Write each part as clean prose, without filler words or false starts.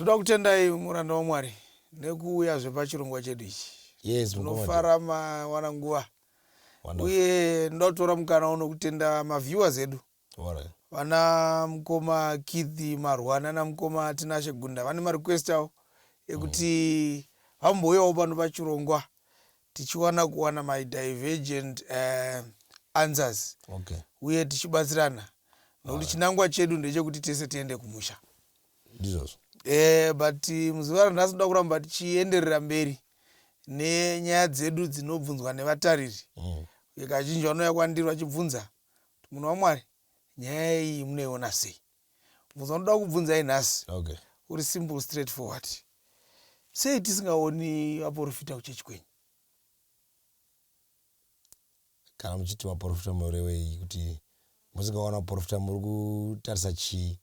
Toda kutendai muranda waMwari nekuuyazve pachirongwa chedu ichi. Yes, mukoma. Tinofara mawana nguva. Wonderful. Uye ndoda kutora mukana uno kutenda maviewers edu. Alright. Vana mukoma Keith Marwa nana mukoma Tinashe Gunda vane marequest avo ekuti vambouyawo pano pachirongwa tichiwana kuwana my divergent answers uye tichibatsirana nokuti chinangwa chedu ndechekuti tese tiende kumusha. Ndizvozvo. But muzuva ranhasi toda kuramba tichienderera mberi nenyaya dzedu dzinobvunzwa nevatariri. Uye kazhinji vanouya kwandiri vachibvunza kuti munhu waMwari nyaya iyi munoiona sei? Mubvunzo wandinoda kukubvunzai nhasi uri simple straight forward. Sei tisingaoni vaporofita kuchechi kwenyu? Kana muchiti vaporofita murevei kuti musingaona vaporofita muri kutarisa chii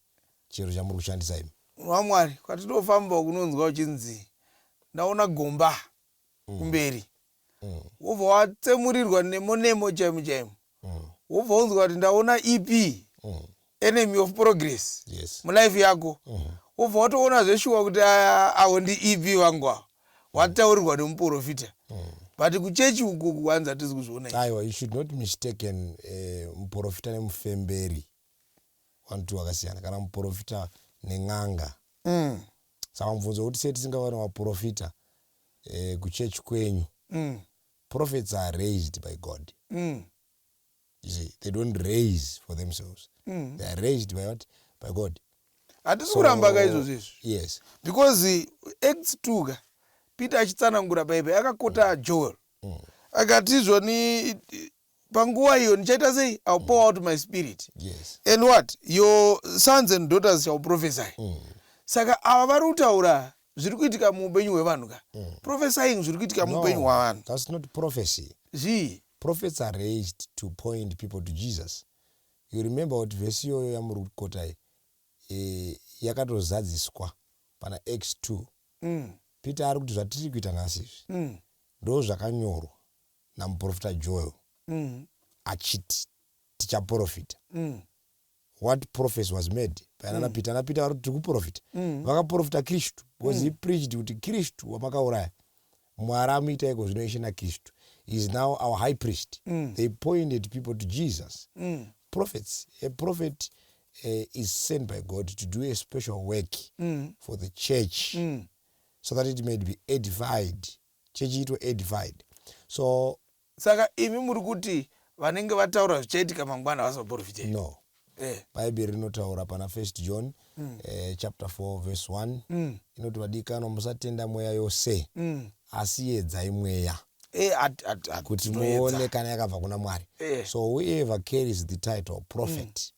chero chamuri kushandisa imi? Munhu waMwari, kwatinofamba uku unonzwa uchinzi ndaona gomba kumberi. Wobva watsemurirwa nemo nemo chaimo chaimo. Wobva wonzwa kuti ndaona EP, enemy of progress, mulife yako. Wobva watoona zveshuwa kuti avo ndi EP vangu ava. Wataurirwa nemuporofita. But kuchechi uko kuwanza hatisi kuzviona izvi. Aiwa, you should not mistaken muporofita nemufemberi. One two vakasiyana. Kana muporofita nen'anga. Saka mubvunzo wekuti sei tisingawane vaporofita kuchurch kwenyu. Prophets are raised by God. You see, they don't raise for themselves. They are raised by what? By God. Hatisi kuramba ka izvozvo izvi. Yes. Because Acts 2 ka, Peter achitsanangura paipai akakota Joel. Akati izvoni panguva iyo ndichaita sei? I'll pour out my spirit. Yes. And what? Your sons and daughters shall prophesy. Saka ava vari kutaura zviri kuitika muupenyu hwevanhu ka. Prophesying zviri kuitika muupenyu hwavanhu. That's not prophecy. Zvii? Prophets are raised to point people to Jesus. You remember kuti verse iyoyo yamuri kukota iyi yakatozadziswa pana Acts 2. Peter ari kuti zvatiri kuita nhasi izvi ndozvakanyorwa namuprofita Joel achiti tichaprofita. What prophecy was made by nana Peter? Ana Peter vari kuti tiri kuprofita. Vakaprofita Kristu because he preached kuti Kristu wamakauraya Mwari amuita iko zvino Ishe naKristu. He is now our high priest. They pointed people to Jesus. Prophets. A prophet is sent by God to do a special work for the church so that it may be edified. Church iitwe edified. So Saka imi muri kuti vanenge vataura zvichaitika mangwana havasi vaporofita here? No. Bhaibheri rinotaura pana First John chapter 4 verse 1 inoti vadikanwa musatenda mweya yose asi yedzai mweya kuti muone kana yakabva kuna Mwari. So whoever carries the title prophet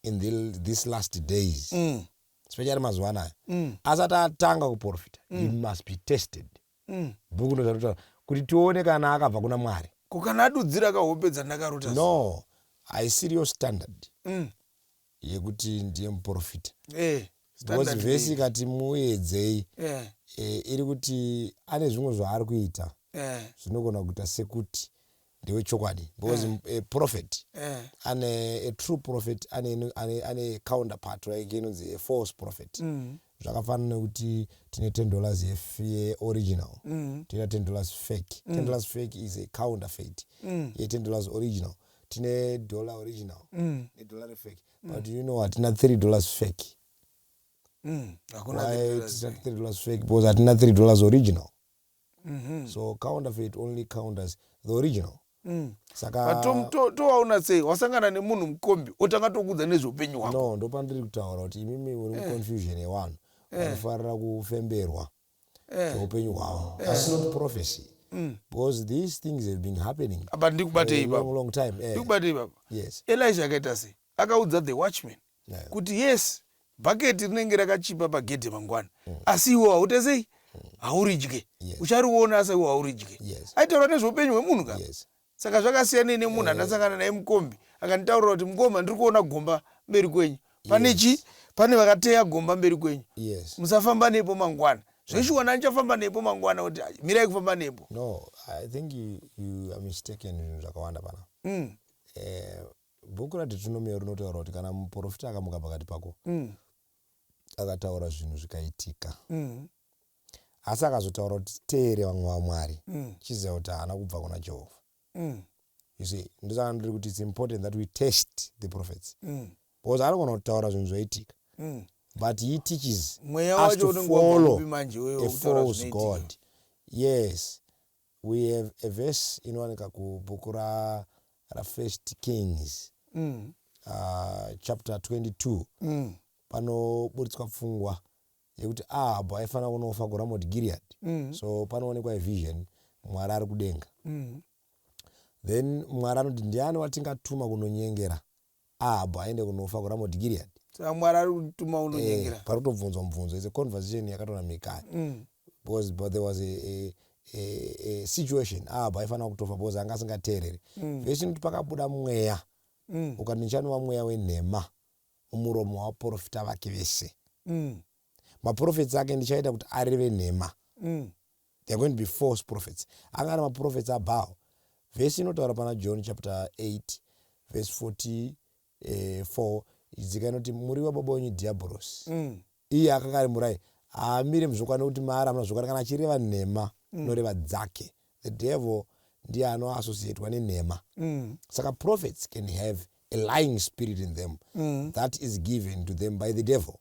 in this last days, especially mazuva anaya, asati atanga kuprofita, he must be tested. Bhuku ndozvarinotaura kuti tione kana akabva kuna Mwari. Ko kana adudzira ka hope dzandakarota zuro? No, haisiriyo standard yekuti ndiye muporofita. Because Standard vhesi ndeipi? ikati muedzei, iri kuti ane zvimwe zvaari kuita zvinogona kuita sekuti ndewechokwadi. Because a prophet ane a true prophet ane, ane, ane counterpart yake inonzi a false prophet. Zvakafanana nekuti tine 10 dollars yeoriginal toita 10 dollars fake. 10 dollars fake is a counterfeit ye 10 dollars original. Tine dollar original nedollar refake. But you know hatina 3 dollars fake. Hakuna Why 3 dollars tisina fake? 3 dollars fake? Because hatina 3 dollars original. So counterfeit only counters the original. Saka But tovaona sei wasangana nemunhu mukombi otanga tokuudza nezveupenyu hwako? No, ndopandiri kutaura kuti imimi muri muconfusion yevanhu vanofarira kufemberwa zveupenyu hwavo. That's not prophecy. Because these things have been happening Apa for a ndikubatei long, ipapo. long time. Ndikubatei ipapo. Yes. Elisha akaita sei? Akaudza the watchman kuti yes, bhaketi rinenge rakachipa pagedhe mangwana, asi iwe haute sei? Hauridye. Uchariona asi iwe hauridye. Aitaura nezveupenyu hwemunhu ka? Saka zvakasiyanei nemunhu andasangana naye mukombi akanditaurira kuti mukoma ndiri kuona gomba mberi kwenyu. Pane chi? Pane vakateya gomba mberi kwenyu. Musafamba nepo mangwana. Zveshuwa ndandichafamba nepo mangwana kuti mirai kufamba nepo. No, I think you are mistaken zvinhu zvakawanda pana. Bhuku raDeuteronomio rinotaura kuti kana muporofita akamuka pakati pako, Akataura zvinhu zvikaitika. Asi akazotaura kuti teere vamwe vamwari, chiziva kuti haana kubva kuna Jehovha. You see, ndosaka ndiri kuti it's important that we test the prophets, because anogona kutaura zvinhu zvoitika, but he teaches Mweya us wacho to unenge wabva follow kupi manje wewe a wekutaura false zvinoitika? god. Yes, we have a verse inowanika kubhuku raFirst Kings, chapter 22. Panoburitswa pfungwa yekuti Ahabhu aifanira kunofa kuRamot Gilead. So panoonekwa vision, Mwari ari kudenga. Then Mwari anoti, "Ndiani watingatuma kunonyengera Ahabhu aende kunofa kuRamot Gilead?" Saka Mwari ari kutuma unonyengera? Pari kutobvunzwa mubvunzo. It's a conversation yakatora Mikaya, because but there was a situation, Ahabhu aifanira kutofa because anga asingateereri. Vhesi inoti pakabuda mweya ukati, "Ndichanova mweya wenhema mumuromo wavaprofita vake vese. Maprofets ake ndichaita kuti areve nhema." They are going to be false prophets. Anga ari maprofets aBaal. Vhesi inotaura pana John chapter 8 verse 44, idzika inoti, "Muri wababa wenyu Dhiabhorosi. Iye akanga ari murai, haamire muzvokwadi, nekuti maari hamuna zvokwadi. Kana achireva nhema, inoreva dzake." The devil ndiye anoassociatwa nenhema. Saka prophets can have a lying spirit in them that is given to them by the devil.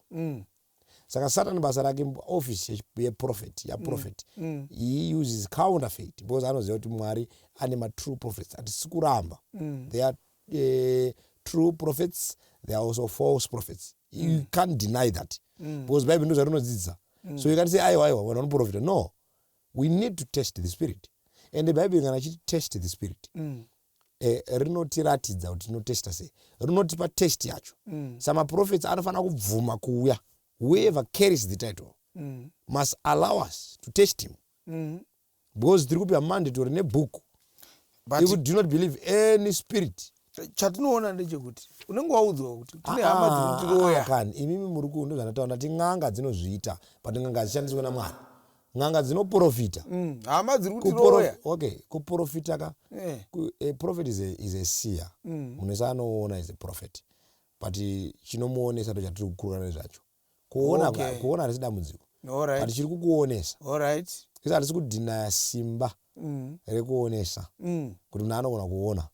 Saka Satan, basa rake, office yeprophet, yaprophet, he uses counterfeit because anoziva kuti Mwari ane matrue prophets. Hatisi kuramba. They are true prophets, they are also false prophets. You can't deny that, because Bible ndo zvarinodzidzisa. So you can't say, "Aiwa, aiwa, vanhu vanoprofita." No, we need to test the spirit. And the Bible kana chiti test the spirit, rinotiratidza kuti tinotesta sei, rinotipa test yacho. Samaprophets anofanira kubvuma kuuya. Whoever carries the title must allow us to test him, because tiri kupiwa mandatory nebhuku But ikuti do not believe any spirit. Chatinoona ndechekuti unenge waudzwa kuti tine hama dziri kutiroya. Kani imimi muri ku, ndozvandataura, ndati n'anga dzinozviita, but n'anga hadzishandiswe naMwari. N'anga dzinoprofita. Hama dziri kutiroya. Okay, kuprofita ka, a prophet is a seer. Munhu wese anoona is a prophet, but chinomuonesa ndo chatiri kukurukura nezvacho. Kuona, kuona harisi dambudziko, but chiri kukuonesa, isi hatisi kudhinaya simba rekuonesa, kuti munhu anogona kuona.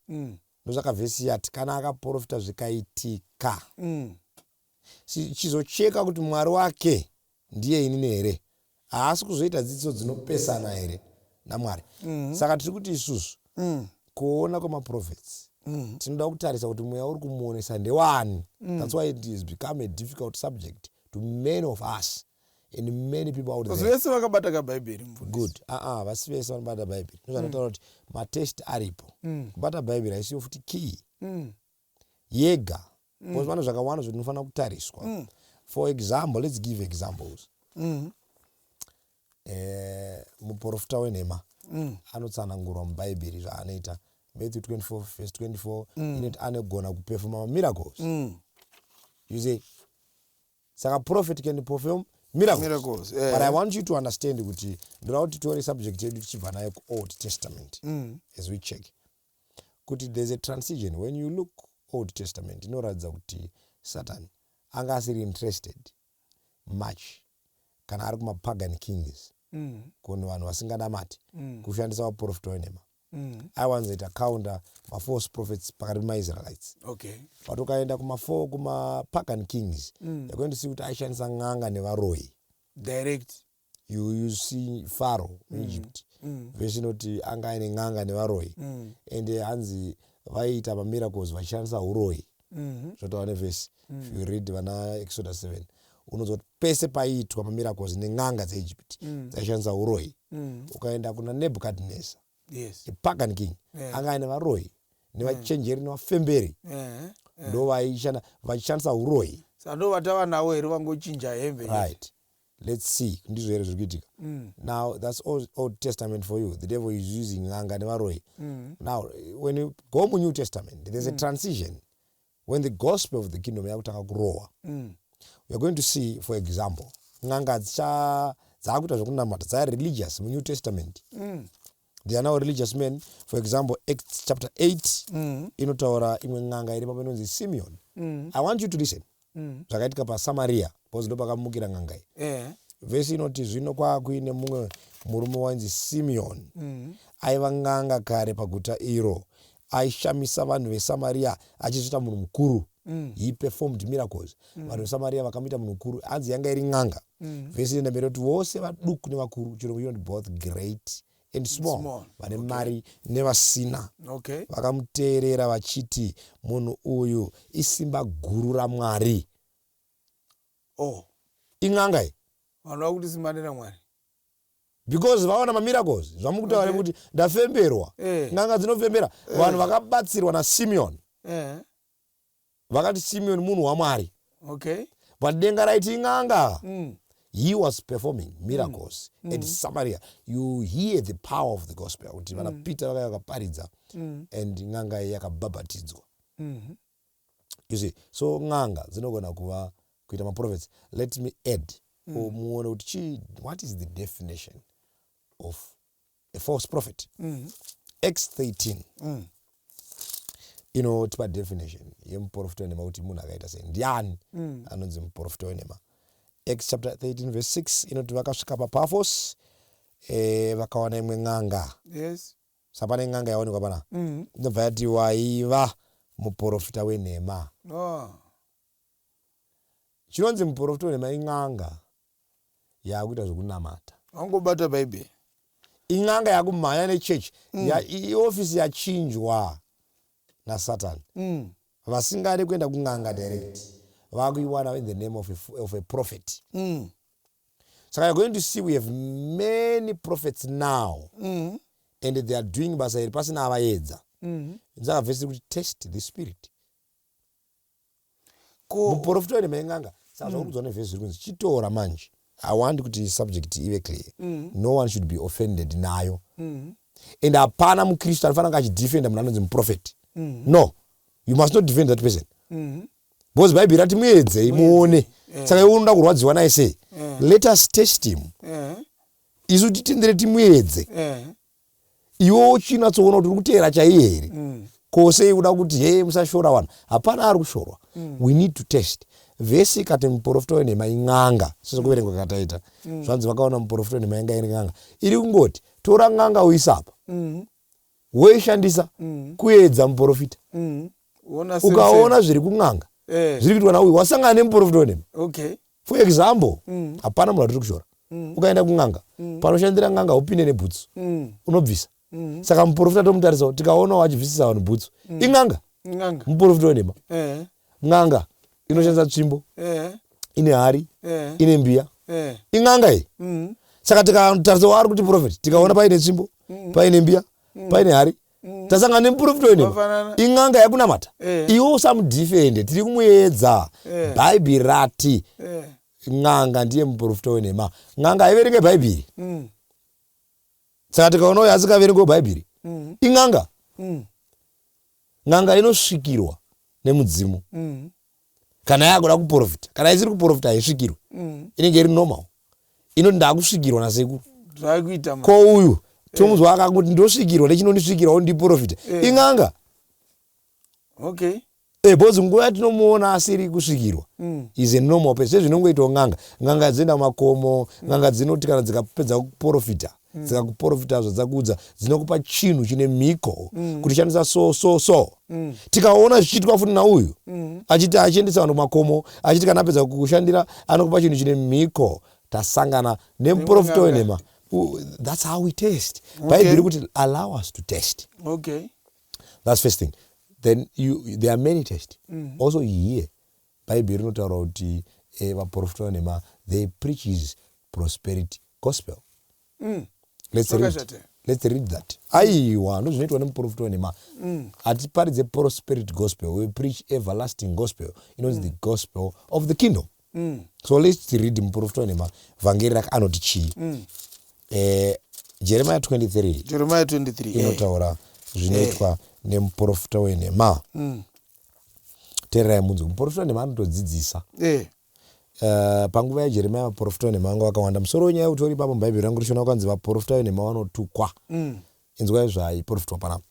Ndosaka vhesi yati kana akaprofita zvikaitika, chizocheka kuti Mwari wake ndiye inini here, haasi kuzoita dzidziso dzinopesana here naMwari. Saka tiri kuti isusu, kuona kwemaprophets, tinoda kutarisa kuti mweya uri kumuonesa ndewani. That's why it has become a difficult subject to many of us and many people out there. Vese vakabata kabhaibheri, mufundisi. Good. Aa, vasi vese vanobata Bhaibheri. Ndozvandataura kuti matest aripo. Kubata Bhaibheri haisiyo futi key yega, because pane zvakawanda zvinofanira kutariswa. For example, let's give examples. Muprofita wenhema anotsanangurwa mubhaibheri zvaanoita. Matthew 24 verse 24 inoti anogona kuperforma mamiracles. You see, saka prophet can perform miracles, Miracles, but I want you to understand kuti ndoda kuti titore subject yedu tichibva nayo kuOld Testament as we check kuti there's a transition. When you look Old Testament, inoratidza kuti Satan anga asiri interested much kana ari kumapagan kings, kune vanhu vasinganamati, kushandisa vaprofita venhema. Aiwanzoita counter mafalse prophets pakati pemaIsraelites. But ukaenda kumapagan kings, you're going to see kuti aishandisa n'anga nevaroyi. Direct. You see Pharaoh muEgypt, vhesi inoti anga aine n'anga nevaroyi, and hanzi vaiita mamiracles vachishandisa uroyi. Zvotaura nevhesi. If you read vana Exodus 7, unonzwa kuti pese paiitwa mamiracles nen'anga dzeEgypt, dzaishandisa uroyi. Ukaenda kuna Nebuchadnezzar, a pagan king, anga aine varoyi nevachenjeri nevafemberi, ndo vaishanda vachishandisa uroyi. Saka ndo vatava navo here, vangochinja hembe? Right, let's see, ndizvo here zviri kuitika? Now that's Old Testament for you. The devil is using n'anga nevaroyi. Now when you go muNew Testament, there's a transition when the gospel of the kingdom yakutanga kurohwa. We are going to see, for example, n'anga dzaakuita zvekunamata, dzareligious muNew Testament. They are now religious men. For example, Acts chapter 8 inotaura imwe n'anga iri papo inonzi Simeon. I want you to listen. Zvakaitika paSamaria, because ndopakamukira n'anga iyi. Vhesi inoti, Zvino kwaakuine mumwe murume wainzi Simeoni, aiva n'anga kare paguta iro, aishamisa vanhu veSamaria achizviita munhu mukuru. He performed miracles. Vanhu veSamaria vakamuita munhu mukuru. Hanzi yanga iri n'anga. Vhesi inoenda mberi kuti vose vaduku nevakuru, chirungu chinoti both great and small, Small. Vane mari nevasina, vakamuteerera vachiti, munhu uyu isimba guru raMwari. In'anga iyi. Vanhu vakuti simba nderamwari. Because vaona mamiracles. Zvamukutaura kuti ndafemberwa. N'anga dzinofembera. Vanhu vakabatsirwa naSimeon vakati Simeon munhu waMwari. But denga raiti in'anga. He was performing miracles at Samaria. You hear the power of the gospel kuti vana Peter vakauya vakaparidza and n'anga iyi yakabhabhatidzwa. You see, so n'anga dzinogona kuva kuita maprophets. Let me add, muone kuti chii, what is the definition of a false prophet? Acts 13 inotipa definition yemuprofita wenhema, kuti munhu akaita sei, ndiani anonzi muprofita wenhema. Acts chapter 13 verse 6 inoti vakasvika paPafos, vakawana imwe n'anga. Saka pane n'anga yaonekwa pana, inobva yati waiva muprofita wenhema. Chinonzi muprofita wenhema in'anga yakuita zvekunamata. Wangobata Bhaibheri. In'anga yakumhanya nechechi. Iofisi yachinjwa naSatani. Vasingade kuenda kun'anga direct vakuiwana in the name of a prophet. Saka you're going to see we have many prophets now and they are doing basa iri pasina avaedza. Saka vhesi kuti test the spirit. Muprofita wenhema in'anga. Saka zvakurudzwa nevhesi zviri kunzi chitora manje, I want kuti subject ive clear. No one should be offended nayo and hapana mukristu anofanira kunge achidefenda munhu anonzi muprofeti. No, you must not defend that person because Bhaibheri rati muedzei muone. Saka iwe unoda kurwadziwa naye sei? Let us test him. Isu titendere timuedze. Iwe uchinatsoona kuti uri kuteera chaiye here. Ko sei kuda kuti he musashora vanhu? Hapana ari kushorwa. We need to test. Vhesi ikati muprofita wenhema in'anga, sezvokuverengwa kataita, zvanzi vakaona muprofita wenhema inga iri n'anga, iri kungoti tora n'anga uisapa, woishandisa kuedza muprofita. Ona same. Ukaona zviri kun'anga zviri kuitwa nauyu, wasangana nemuprofita wenhema. For example, hapana munhu atiri kushora. Ukaenda kun'anga, panoshandira n'anga upinde nebhutsu, unobvisa. Saka muprofita tomutarisawo, tikaonawo achibvisisa vanhu bhutsu, in'anga. N'anga. Muprofita wenhema. N'anga inoshandisa tsvimbo, ine hari, ine mbiya. In'anga iyi. Saka tikatarisa waari kuti prophet, tikaona paine tsvimbo, paine mbiya, paine hari, tasangana nemuprofita wenhema. Vafanana. In'anga yakunamata. Iwe usamudhifende, tiri kumuedza. Bhaibheri rati n'anga ndiye muprofita wenhema. N'anga haiverenge Bhaibheri. Saka tikaona uyo asikaverengewo Bhaibheri, in'anga. N'anga inosvikirwa nemudzimu kana yakuda kuprofita. Kana isiri kuprofita haisvikirwi. Inenge iri normal, inoti ndakusvikirwa nasekuru. Zvakuita. Ko uyu tomunzwa akangoti ndosvikirwa nechinondisvikirawo ndiprofita. In'anga. Because nguva yatinomuona asiri kusvikirwa is a normal person, sezvinongoitawo n'anga. N'anga dzinoenda kumakomo. N'anga dzinoti kana dzikapedza kuprofita, dzikakuprofita zvadzakuudza, dzinokupa chinhu chine mhiko kuti shandisa so so so. Tikaona zvichiitwa futi nauyu, achiti achiendesa vanhu kumakomo, achiti kana apedza kushandira anokupa chinhu chine mhiko, tasangana nemuprofita wenhema. That's how we test. Bhaibheri kuti allow us to test. That's first thing. Then there are many tests. Also here, Bhaibheri rinotaura kuti vaprofita venhema, they preach his prosperity gospel. Let's read. Zvakashata. Let's read that. Aiwa, ndozvinoitwa nemuprofita wenhema. Hatiparidze prosperity gospel, we preach everlasting gospel inonzi the gospel of the kingdom. So let's read muprofita wenhema, vhangeri rake anoti chii. Jeremiah 23. Jeremiah 23. Inotaura zvinoitwa nemuprofita wenhema. Teererai munzwe, muprofita wenhema anotodzidzisa. Panguva yaJeremia vaprofita venhema vanga vakawanda. Musoro wenyaya utori ipapo muBhaibheri rangu rishona ukanzi vaprofita venhema vanotukwa. Inzwai zvaiprofitwa panapa.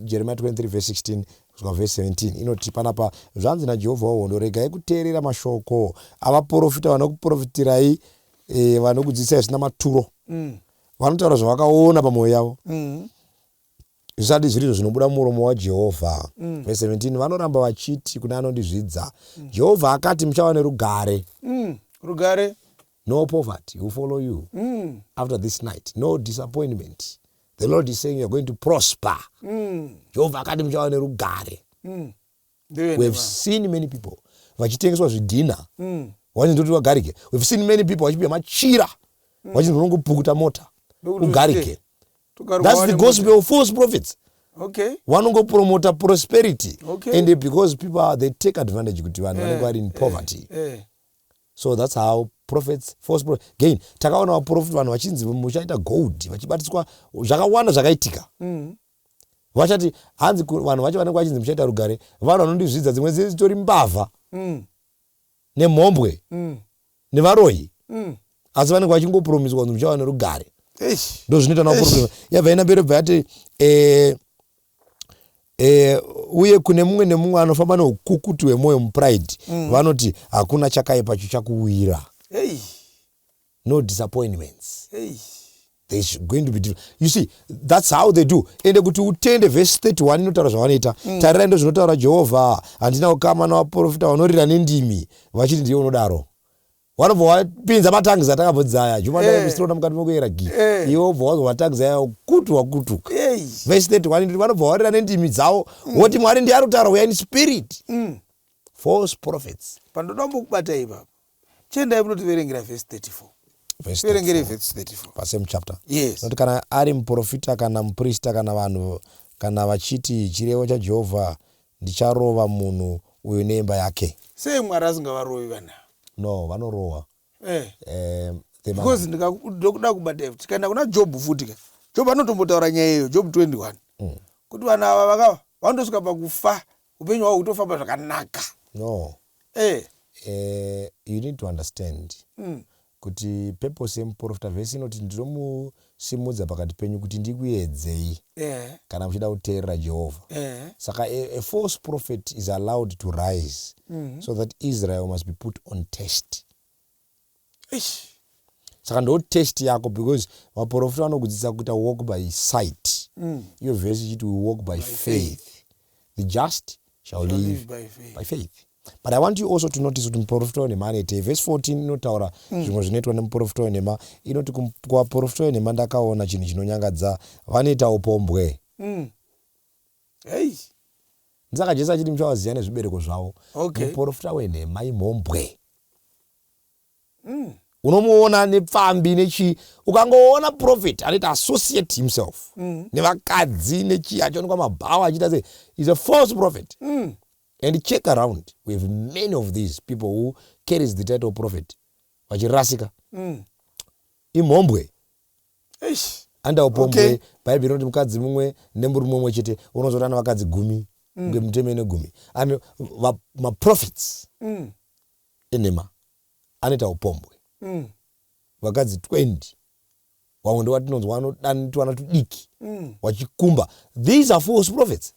Jeremia 23 verse 16. Kusvika vhesi 17 inoti panapa, Zvanzi naJehovha wehondo, Regai kuteerera mashoko avaprofita vanokuprofitirai, eh, vanokudzidzisai zvisina maturo. Vanotaura zvavakaona pamwoyo yavo. Zvisati zviri izvo zvinobuda mumuromo waJehovha. Vhesi 17, Vanoramba vachiti kune anondizvidza, Jehovha akati, Muchava nerugare. Rugare. No poverty will follow you after this night. No disappointment. The Lord is saying you are going to prosper. Jehovha akati muchava nerugare. We have seen many people vachitengeswa zvidhina. Vachinzi ndoti vagarike. We have seen many people vachipiwa machira. Vachinzi unongopukuta mota. Ugarike. That's the gospel of false prophets. Vanongopromota prosperity. And because people are, they take advantage kuti vanhu vanenge vari in poverty. So that's how prophets, false prophets. Again, takaona vaprofit vanhu vachinzi muchaita gold, vachibatiswa zvakawanda zvakaitika. Vachati hanzi vanhu vacho vanenge vachinzi muchaita rugare, vanhu vanondizvidza, dzimwe dzitori mbavha. Nemhombwe. Nevaroyi. Asi vanenge vachingopromiswa kunzi muchava nerugare. Ndozvinoita navaprofita. Yabva ina mberi yobva yati uye kune mumwe nemumwe anofamba neukukutu hwemwoyo mupride. Vanoti hakuna chakaipa chichakuwira. Hey. No disappointments. Hey. There's going to be different. You see, that's how they do. Ende kuti utende verse 31 inotaura zvavanoita. Tarirai ndozvinotaura Jehovha, handina kukama navaprofita vanorira nendimi vachiti ndiye unodaro. Vanobva vapinza matangizi atakabvodzaya. Juma ndai kusirona mukati mekuyera gi. Iwe wobva wazwa matangizi aya kutu wakutuka. Verse 31 inoti vanobva varira nendimi dzavo voti Mwari ndiye ari kutaura, we are in spirit. False prophets. Pandoda kumbokubata ipapo. Chiendai munotiverengera verse 34. Verse Tiverengere 34. verse 34. Pa same chapter. Yes. Noti kana ari muprofita kana muprista kana vanhu kana vachiti chirevo chaJehovha, ndicharova munhu uyu neimba yake. Sei Mwari asingavarovi vanhu ava? No, vanorohwa. They must Because ndokuda kubata futi. Tikaenda kuna Job futi ka. Job anotombotaura nyaya iyoyo, Job 21. Kuti vanhu ava vakava vanotosvika pakufa, upenyu hwavo hutofamba zvakanaka. No. You need to understand kuti purpose yemuprofita, verse inoti ndinomusimudza pakati penyu kuti ndikuedzei kana muchida kuteerera Jehovha. Saka a false prophet is allowed to rise so that Israel must be put on test. Eish. Saka ndo test yako, because vaprofita vanokudzidzisa kuita walk by sight. Iyo verse ichiti we walk by By faith. Faith. The just shall Shall live live by faith. by faith. But I want you also to notice kuti muprofita wenhema anoitei. Verse 14 inotaura zvimwe zvinoitwa nemuprofita wenhema. Inoti kuvaprofita wenhema ndakaona chinhu chinonyangadza, vanoita upombwe. Hey. Saka Jesu achiti muchavaziva nezvibereko zvavo. Muprofita wenhema imhombwe. Unomuona nepfambi nechii. Ukangoona prophet anoita associate himself nevakadzi nechii, achionekwa mabhawa achiita sei, is a false prophet. And check around, we have many of these people who carries the title of prophet vachirasika. Imhombwe. Eish. Anda upombwe. Bhaibheri rinoti mukadzi mumwe nemurume mumwe chete, unozoti ana vakadzi 10 kunge muteme negumi. And maprophets enhema anoita upombwe. Vakadzi 20, vamwe ndovatinonzwa vanodanitwana tudiki vachikumba. These are false prophets.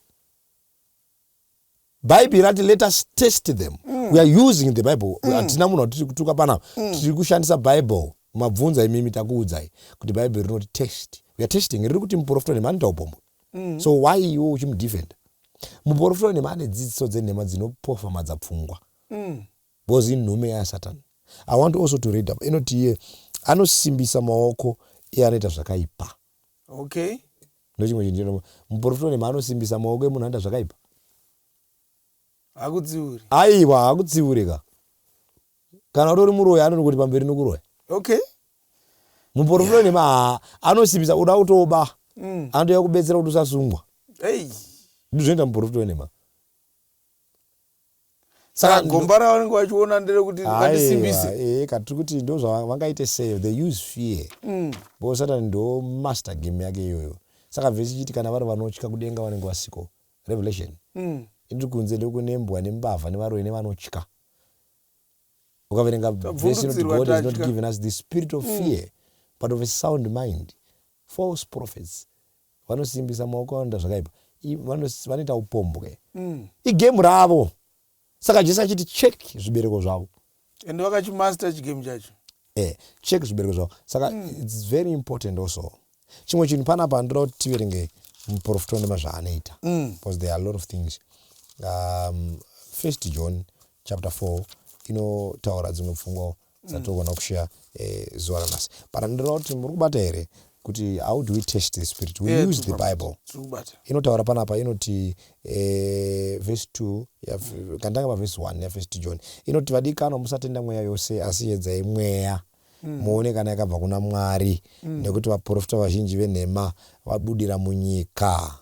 Bhaibheri rati let us test them. We are using the Bible. Hatina munhu watiri kutuka panapa. Tiri kushandisa Bible. Mabvunza imimi, takuudzai kuti Bhaibheri rinoti test. We are testing. Riri kuti muprofita wenhema anoita upombwe. So why iwe uchimudefenda? Muprofita wenhema ane dzidziso dzenhema dzinopofamadza pfungwa. Because inhume yaSatan. I want also to read up. Inoti iye anosimbisa maoko iye anoita zvakaipa. Ndochimwe chinhu, muprofita wenhema anosimbisa maoko emunhu anoita zvakaipa. Hakutsiuri. Aiwa, hakutsiuri ka. Kana utori muroyi anoti pamberi nokuroya. Muprofita wenhema anosimbisa uda kutoba. Anotouya kubetsera kuti usasungwa. Hey. Ndizvinoita muprofita wenhema. Saka gomba ravanenge vachiona nderekuti ngatisimbise. Katiri kuti ndo zvavangaite sei, they use fear. Because Satan ndo master game yake iyoyo. Saka vhesi ichiti kana vari vanotya kudenga vanenge vasiko. Revelation. Inoti kunze ndokune mbwa nembavha nevaroyi nevanotya. Ukaverenga vhesi inoti Tabvundutsirwa God has not tatya. given us the spirit of fear but of a sound mind. False prophets vanosimbisa maoko anoita zvakaipa. Vanoita upombwe. Igame ravo. Saka Jesu achiti, "Check zvibereko zvavo." Ende vakachimaster chigame chacho. Check zvibereko zvavo. Saka it's very important also. Chimwe chinhu panapa, ndoda kuti tiverenge muprofita wenhema zvaanoita, because there are a lot of things. First John chapter 4 inotaura dzimwe pfungwa dzatogona kushare zuva ranhasi. But ndoda kuti, muri kubata here kuti how do we test the spirit? We use the Bible. Tiri kubata. Inotaura panapa, inoti verse 2, kandanga pavhesi 1 yaFirst John, inoti, "Vadikanwa, musatenda mweya yose, asi edzai mweya, muone kana yakabva kuna Mwari, nekuti vaprofita vazhinji venhema vabudira munyika."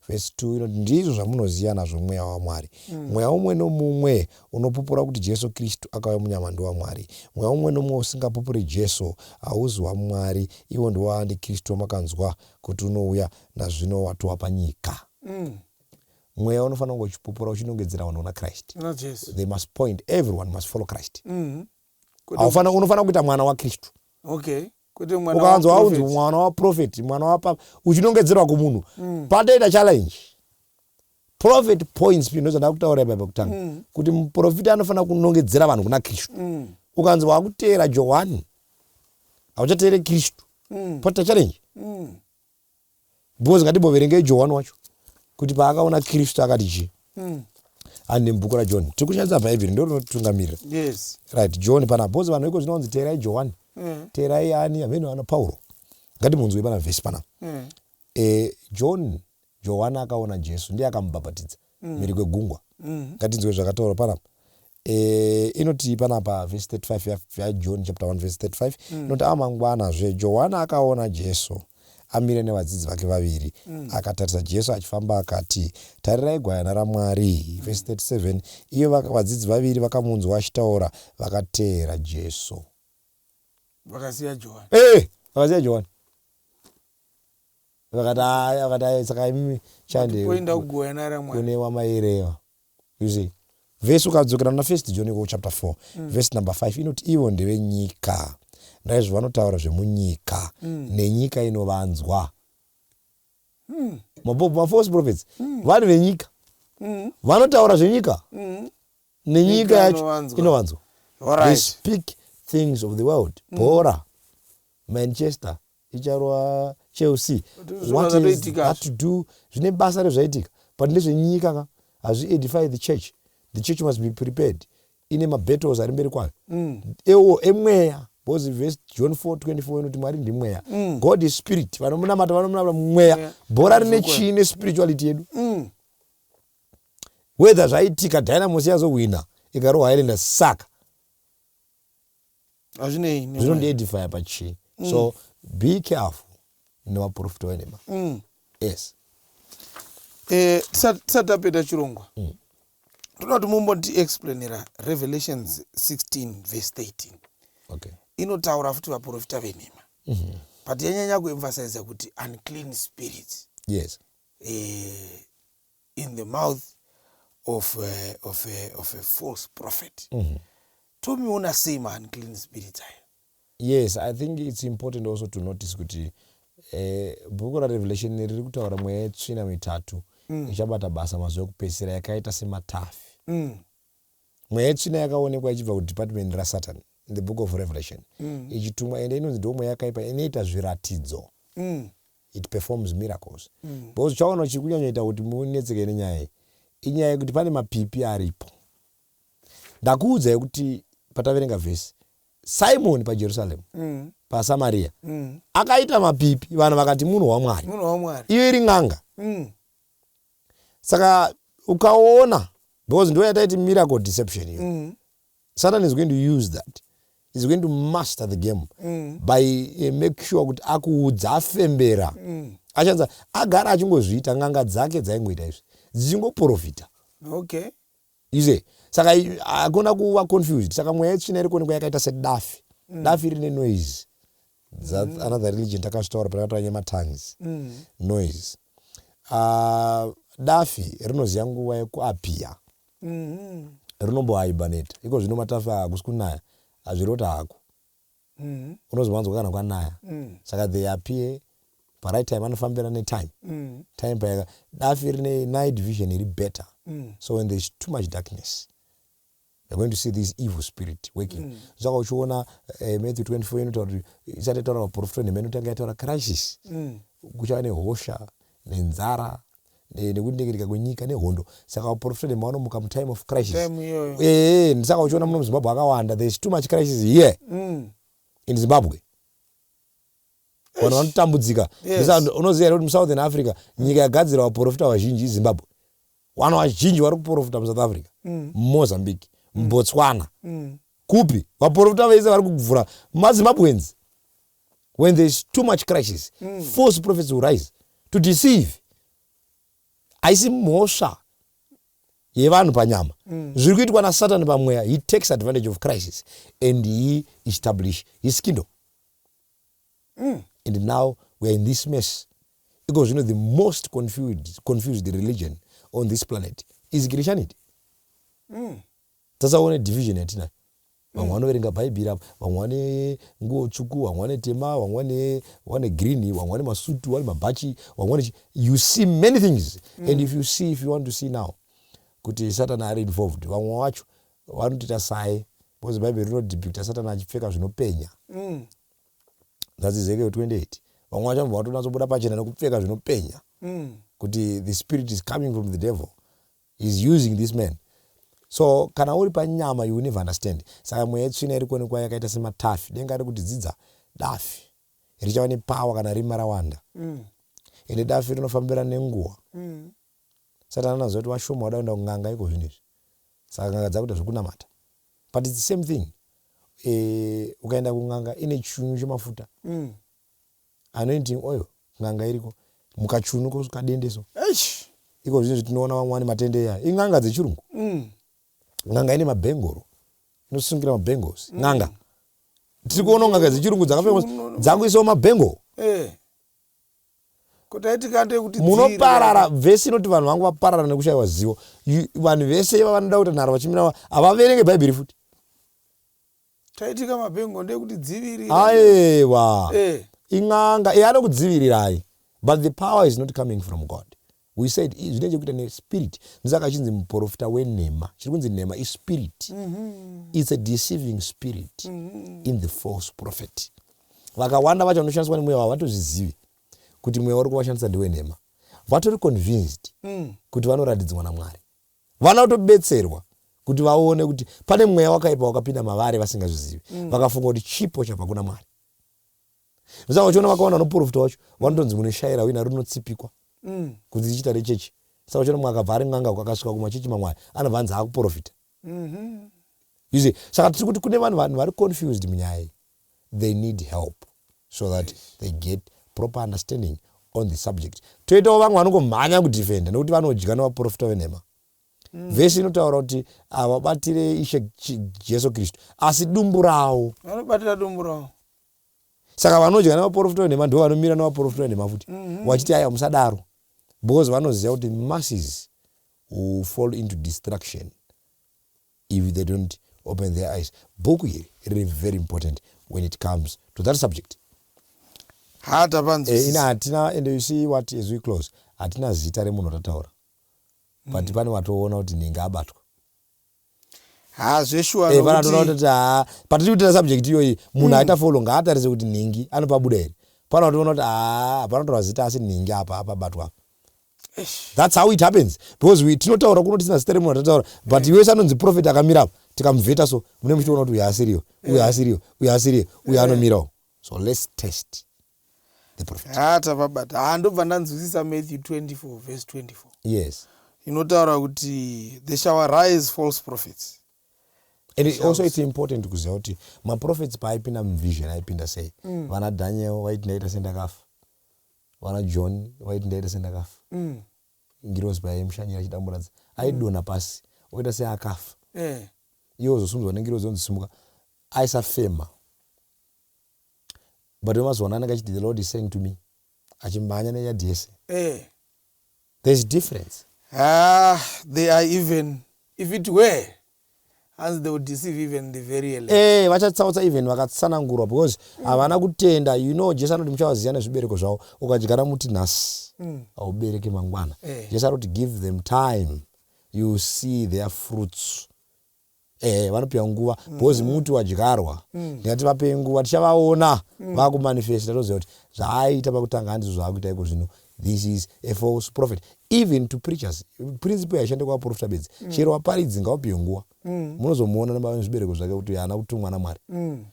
Vhesi 2 inoti, "Ndizvo zvamunoziva nazvo mweya waMwari: mweya umwe nomumwe unopupura kuti Jesu Kristu akauya munyama ndowamwari. Mweya umwe nomumwe usingapupuri Jesu hauzi wamwari. Iwo ndowaandikristu, wamakanzwa kuti unouya, nazvino watova panyika." Mweya unofanira kunge uchipupura, uchinongedzera vanhu kuna Christ. Kuna Jesu. They must point, everyone must follow Christ. Unofanira kuita mwana waKristu. Okay, kwete mwana Ukanzwa waunzi waprophet. Mwana waprofeti, mwana wapapa, uchinongedzerwa kumunhu, patoita challenge. Prophet points, ndo zvandava kutaura ipa pekutanga, kuti muprofita anofanira kunongedzera vanhu kuna Kristu. Ukanzi wakuteera Johani, hauchateere Kristu, patoita challenge. Because ngatimboverengei Johani wacho, kuti paakaona Kristu akati chii. Ande mubhuku raJohn, tiri kushandisa Bhaibheri, ndo rinotitungamirira. Right, John pana, because vanhu iko zvinonzi teerai Johani, teerai ani, amene ana Pauro. Ngatimunzwe pana vhesi pana. John, Johani akaona Jesu, ndiye akamubhabhatidza mhiri kwegungwa. Ngatinzwe zvakataurwa panapa. Inoti panapa vhesi 35 yaJohn chapter 1 vhesi 35, inoti, "Amangwanazve Johani akaona Jesu amire nevadzidzi vake vaviri. Akatarisa Jesu achifamba, akati, 'Tarirai gwayana raMwari!' Vhesi 37, iyo vadzidzi vaviri vakamunzwa achitaura, vakateera Jesu." Vakasiya Johani. Vakasiya Johani, vakati, "Aya," vakati, "Aya, saka imi chande Poinda kugwayana raMwari." Kune wamaireva. You see, vhesi, ukadzokera na First John iko chapter 4 verse number 5, inoti, "Ivo ndevenyika, naizvo vanotaura zvemunyika, nenyika inovanzwa." Mafalse prophets vanhu venyika, vanotaura zvenyika, nenyika Nyika yacho inovanzwa. Inovanzwa. They speak things of the world. Bhora, Manchester icharwa Chelsea. Zvinhu What is zvatoitika. that to do? Zvine basa rezvaitika, but ndezvenyika ka, hazviedify the church. The church must be prepared, ine mabattles ari mberi kwayo, ewo emweya, because verse John 4:24 inoti Mwari ndimweya. God is spirit, vanomunamata vanomunamata mweya. Mweya. Bhora rine chii nespirituality yedu? Whether zvaitika, Dynamos yazohwina, ikarohwa Highlanders, saka Hazvinei nemweya. Zvinondiedifya pachii? So be careful nevaprofita venhema. Yes. Tisati tapeta chirongwa, toda kuti mumbotiexplainera Revelations 16 verse 13. Inotaura futi vaprofita venhema, but yanyanya kuemphasiza kuti unclean spirits in the mouth of a false prophet. Tomiona sei maunclean spirits aya? Yes, I think it's important also to notice kuti bhuku raRevelation riri kutaura mweya yetsvina mitatu ichabata basa mazuva ekupedzisira, yakaita sematafi. Mweya yetsvina yakaonekwa ichibva kudepartment raSatan in the Book of Revelation, ichitumwa, ende inonzi ndo mweya yakaipa inoita zviratidzo. It performs miracles, because uchaona chiri kunyanyoita kuti munetseke nenyaya iyi inyaya yekuti pane mapipi aripo. Ndakuudzai kuti pataverenga vhesi, Simon paJerusalem, paSamaria, akaita mapipi, vanhu vakati munhu waMwari. Munhu waMwari. Iyo iri n'anga. Saka ukaona, because ndo yataiti miracle deception iyo, Satan is going to use that, is going to master the game by make sure kuti akuudza, afembera. Achanza agara achingozviita, n'anga dzake dzaingoita izvi, dzichingoprofita. You see, saka hakuna kuva confused. Saka mweya yetsvina iri kuonekwa yakaita sedafi. Dafi rine noise. That's another religion, takazvitaura patakataura nyematongues. Noise. Dafi rinoziva nguva yekuappear. Rinombohibernate. Iko zvino matafi hakusi kunaya, hazvirota hako. Unozomanzwa kana kwanaya. Saka they appear. Paright time anofambira netime. Time payaka dafi rine night vision iri better. So when there is too much darkness, you're going to see this evil spirit working. Saka uchiona Matthew 24 inotaura kuti isati yataura vaprofita nhema, inotanga yataura crisis. Kuchava nehosha, nenzara, nekudengereka kwenyika, nehondo. Saka vaprofita nhema vanomuka mutime of crisis. Time iyoyo. Saka uchiona muno muZimbabwe akawanda, there is too much crisis here in Zimbabwe. Vanhu vanotambudzika. Unoziva here kuti muSouthern Africa, nyika yagadzira vaprofita vazhinji iZimbabwe? Vanhu vazhinji vari kuprofita muSouth Africa, muMozambique, muBotswana, kupi, vaprofita vese vari kuvhura maZimbabweans. When there is too much crisis, false prophets will rise to deceive. Haisi mhosva yevanhu panyama. Zviri kuitwa naSatani pamweya. He takes advantage of crisis and he establish his kingdom. And now we are in this mess. Iko zvino the most confused religion on this planet is Christianity. Tasaone division yatinayo. Vamwe vanoverenga Bhaibheri apa, vamwe vane nguo tsvuku, vamwe vane tema, vamwe vane green, vamwe vane masutu, vane mabhachi, vamwe vane, you see many things. And if you want to see now kuti Satan ari involved, vamwe vacho vanotoita saye, because Bhaibheri rinodepicta Satan achipfeka zvinopenya. That's Ezekiel 28. Vamwe vacho vanobva vatonatsobuda pachena nekupfeka zvinopenya kuti the spirit is coming from the devil, is using this man. So kana uri panyama, you will never understand. Saka mweya yetsvina iri kuonekwa yakaita sematafi. Denga riri kuti dzidza dafi richava nepower kana rima rawanda. Ende dafi rinofambira nenguva. Satani anoziva kuti vashoma vada kuenda kun'anga iko zvino izvi, saka n'anga dzakuita zvekunamata. But it's the same thing. Ukaenda kun'anga, ine chunyu chemafuta, anointing oil. N'anga iriko mukachunu kadendeso. Iko zvino tinoona vamwe vane matende iya, in'anga dzechirungu. N'anga ine mabhengoro, inosungira mabhengos. N'anga tiri kuona n'anga dzechirungu dzakapfeka dzakuisawo mabhengo. Kuti aitika ndekuti Munoparara. Vhesi inoti vanhu vangu vaparara nekushayiwa zivo. Vanhu vese vanoda kuita nharo vachimira, havaverenge Bhaibheri futi. Taitika mabhengo ndekuti dzivirira. Aiwa. In'anga iye anokudzivirirai, but the power is not coming from God. We said zvine chekuita nespirit. Ndosaka achinzi muprofita wenhema. Chiri kunzi nhema ispirit. It's a deceiving spirit in the false prophet. Vakawanda vacho vanoshandiswa nemweya wavo vatozvizivi kuti mweya uri kuvashandisa ndewenhema. Vatori convinced kuti vanoratidzwa naMwari. Vana kutobetserwa kuti vaone kuti pane mweya wakaipa wakapinda mavari vasingazvizivi. Vakafunga kuti chipo chabva kuna Mwari. Saka uchiona vakawanda vanoprofita wacho vanotonzi mune shaira uina rinotsipikwa kuti richiita rechechi. Saka uchiona mumwe akabva ari n'anga, akasvika kumachechi mamwe aya, anobva anzi akuprofita. You see, saka tiri kuti kune vanhu vari confused munyaya iyi. They need help so that they get proper understanding on the subject. Toitawo vamwe vanongomhanya kudefenda nekuti vanodya nevaprofita venhema. Vhesi inotaura kuti havabatire Ishe Jesu Kristu, asi dumbu ravo. Vanobatira dumbu ravo. Saka vanodya nevaprofita venhema ndo vanomira nevaprofita venhema futi, vachiti aiwa, musadaro, because vanoziva kuti masses will fall into destruction if they don't open their eyes. Bhuku iri riri very important when it comes to that subject. Ha, tapanzwisisa. Ina hatina, and you see what, as we close, hatina zita remunhu ratataura, but pane vatoona kuti nhingi abatwa. Ha, zveshuwa. Pane atoona kuti ha, patiri kuitira subject iyoyi, munhu aita follow ngaatarise kuti nhingi anopabuda here. Pane vatoona kuti ha, hapana kutorwa zita, asi nhingi apa apabatwa apa. That's how it happens, because we tinotaura kuno tisina zita remunhu atataura, but iwe anonzi prophet akamira apa, tikamuvheta, so mune muchitoona kuti uyu asiriyo, uyu asiriyo, uyu asiriyo, uyu anomirawo. So let's test the prophet. Ha, tapabata. Ha, ndobva ndanzwisisa Matthew 24 verse 24 inotaura kuti there shall arise false prophets. And also it's important kuziva kuti maprophets paaipinda muvision aipinda sei. Vana Daniel vaiti ndaita sendakafa. Vana John vaiti ndaita sendakafa. Ngirozi payaimushanyira achidamburadza, aidonha pasi oita seakafa. Iye ozosumudzwa nengirozi, onzi simuka. Aisafema. But wemazuva ano anenge achiti, "The Lord is saying to me," achimhanya neyadhi yese. There is difference. Ah, they are, even if it were. Hanzi they will deceive even the very elect. Eh, vachatsautsa even vakatsanangurwa because havana kutenda. You know, Jesu anoti muchavaziva nezvibereko zvavo. Ukadyara muti nhasi, haubereki mangwana. Jesu anoti give them time, you see their fruits. Eh, vanopiwa nguva because muti wadyarwa. Ndingati vapei nguva, tichavaona vakumanifesta, toziva kuti zvaaita pakutanga handizvo zvaakuita iko zvino. This is a false prophet. Even to preachers, principle yaishande kuvaprofita bedzi. Chero vaparidzi ngavapiwe nguva. Munozomuona nezvibereko zvake kuti haana kutumwa naMwari.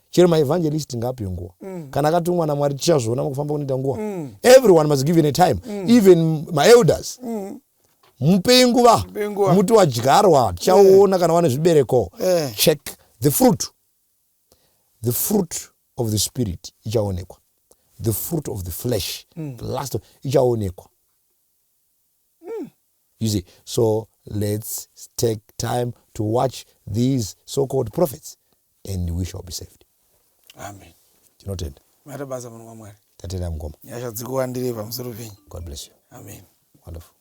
Chero maevangelist ngaapiwe nguva. Kana akatumwa naMwari, tichazviona mukufamba kunoita nguva. Everyone must given a time. Even maelders, mupei nguva. Mupei nguva. Muti wadyarwa, tichaona kana wane zvibereko. Check the fruit. The fruit of the spirit ichaonekwa, the fruit of the flesh, the last ichaonekwa, you see. So let's take time to watch these so-called prophets and we shall be saved. Amen. Tinotenda. Maita basa, munhu waMwari. Tatenda, mukoma. Nyasha dzikuwandirei pamusoro penyu. God bless you. Amen. Wonderful.